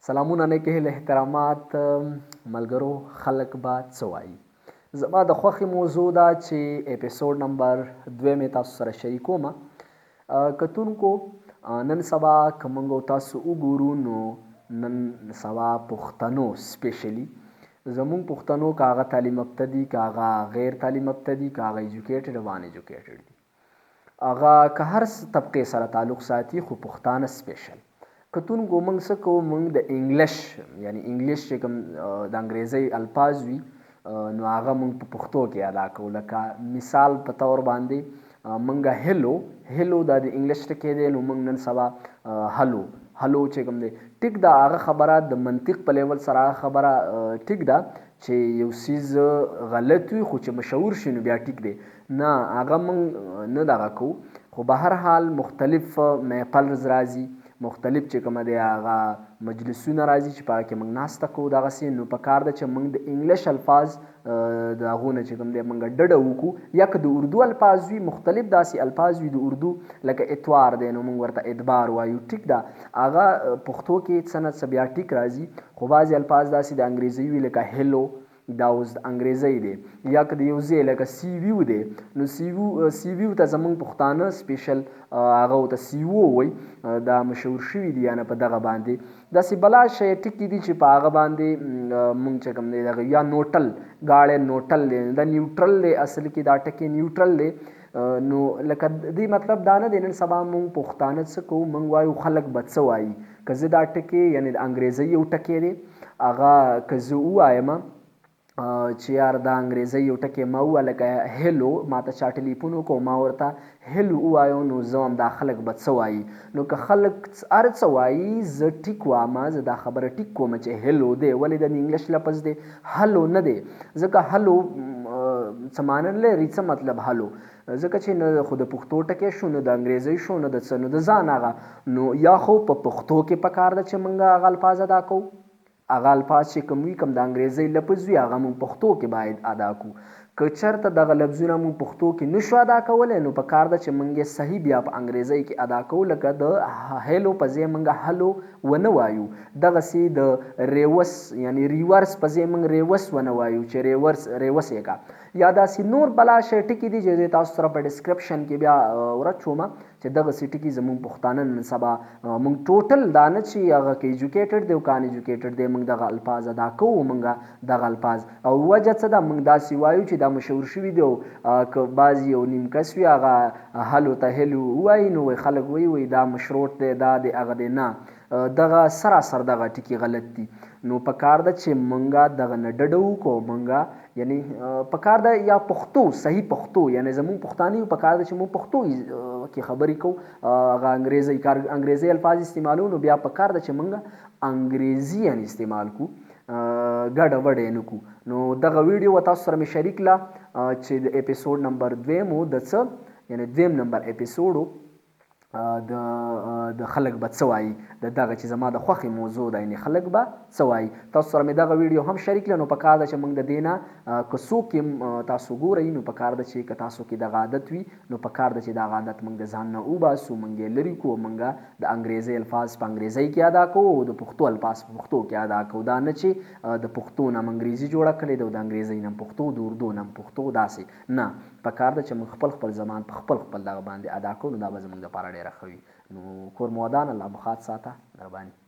سلامونه نیکې هیلې احترامات ملګرو خلک به څه وایي زما د خوښې موضوع ده چې اپیسوډ نمبر دویم یې تاسو سره شریکوم. کتونکو نن سبا که موږ او تاسو وګورو نو نن سبا پښتنو سپیشلی زموږ پښتنو که هغه تعلیم یافته دي که هغه غیر تعلیم یافته دي که هغه ایجوکیټډ او ان ایجوکیټډ دي هغه که هر طبقې سره تعلق ساتي خو پښتانه سپیشل کتونکو موږ څه کوو موږ د انګلش یعنی انګلش چې کوم د انګریزۍ الفاظ وي نو هغه موږ په پښتو کې ادا کوو. لکه مثال په طور باندې موږ هلو هلو دا د انګلش ټکی دی نو موږ نن سبا هلو هلو چې کوم دی ټیک ده هغه خبره د منطق په لیول سره هغه خبره ټیک ده چې یو څیز غلط وي خو چې مشهور شي نو بیا ټیک دی نه هغه موږ نه دغه کوو. خو بهر حال مختلف محفلز راځي مختلف چې کومه دی هغه مجلسونه راځي چې په هغه کې موږ ناسته کوو دغسې نو په کار ده چې موږ د انګلش الفاظ د هغو نه چې کوم دی موږ ډډه وکړو یا که د اردو الفاظ وي مختلف داسې الفاظ وي د اردو لکه اتوار دی نو موږ ورته ادبار وایو ټیک ده هغه پښتو کې څه نه څه بیا ټیک راځي. خو بعضې الفاظ داسې د انګریزۍ وي لکه هلو دا اوس د انګریزۍ دی یا که د یو ځای لکه سی ویو دی نو سی ویو ته زمونږ پښتانه سپیشل هغه ورته سی وو وایي دا مشهور شوي دي یعنی په دغه باندې داسې بلا شی ټکي دي چې په هغه باندې مونږ چې کوم دی دغه یا نوټل ګاړی نوټل دی دا نیوټرل دی اصل کې دا ټکی نیوټرل دی. نو لکه دې مطلب دا نه دی نن سبا مونږ پښتانه څه کوو مونږ وایو خلک به څه وایي که زه دا ټکی یعنی د انګریزۍ یو ټکی دی هغه که زه ووایم چې یار دا انګریزۍ یو ټکی ما ووایه لکه هلو ما ته چا ټلیفون وکړو ما ورته هلو ووایو نو زه وایم دا خلک به څه وایي نو که خلک هر څه وایي زه ټیک وایم زه دا خبره ټیک کوم چې هلو دی ولې د انګلیش لفظ دی هلو نه دی ځکه هلو څه معنی نه لري څه مطلب هلو ځکه چې نه خو د پښتو ټکی شو نه د انګریزۍ شو نه د څه نو د ځان هغه نو یا خو په پښتو کې پکار ده چې موږ هغه الفاظ ادا کوو هغه الفاظ چې کوم وي کوم د انګریزۍ لفظ وي هغه موږ پښتو کې باید ادا کړو. که چرته دغه لفظونه موږ پښتو کې نشو ادا کولی نو پکار ده چې موږ یې صحیح بیا په انګریزۍ کې ادا کوو لکه د هیلو په ځای موږ هلو ونه وایو دغسې د ریوس یعنی ریورس په ځای موږ ریوس ونه وایو چې ریورس ریوس یې کا یا داسې نور بلا شی ټکي دي چې زه تاسو سره په ډسکرپشن کې بیا ورچوم چې دغسې ټکي زموږ پښتانه نن سبا موږ ټوټل دا نه چې هغه که ایجوکیټډ دی او که ان ایجوکیټډ دی موږ دغه الفاظ ادا کوو موږ دغه الفاظ او وجه څه ده موږ داسې وایو چې دا مشهور شوي دي او که بعضې یو نیم کس وي هغه هلو ته هلو ووایي نو وایي خلک وایي وایي دا مشروط دی دا دی هغه دی نه دغه سراسر دغه ټکي غلط دي نو پکار ده چې مونږ دغه نه ډډه وکړو مونږ یعنی پکار ده یا پښتو صحیح پښتو یعنی زمونږ پښتانه یو پکار ده چې مونږ پښتو کې خبرې کوو هغه انګریزي کار انګریزي الفاظ استعمالو نو بیا پکار ده چې مونږ انګریزي یعنی استعمال کو ګډه وډه نه کو. نو دغه ویډیو تاسو سره مې شریک لا چې د اپیزود نمبر دویم د څه یعنی دویم نمبر اپیزود د د خلک به څه وایي د دغه چې زما د خوښې موضوع ده یعنی خلک به څه وایي تاسو سره مې دغه ویډیو هم شریک کړه. نو پکار ده چې موږ د دې نه که څوک یې تاسو ګورئ نو پکار ده چې که تاسو کې دغه عادت وي نو پکار ده چې دغه عادت موږ د ځان نه وباسو موږ یې لرې کړو او موږ د انګریزۍ الفاظ په انګریزۍ کې ادا کوو او د پښتو الفاظ په پښتو کې ادا کوو. دا نه چې د پښتو نه انګریزي جوړه کړې ده او د انګریزۍ نه پښتو د اردو نه پښتو داسې نه پکار ده چې موږ خپل خپل زبان په خپل خپل دغه باندې ادا کوو نو دا به زموږ دپاره ډېره ښه وي. نو کور مو ودان، الله مو ښاد ساته، مهرباني.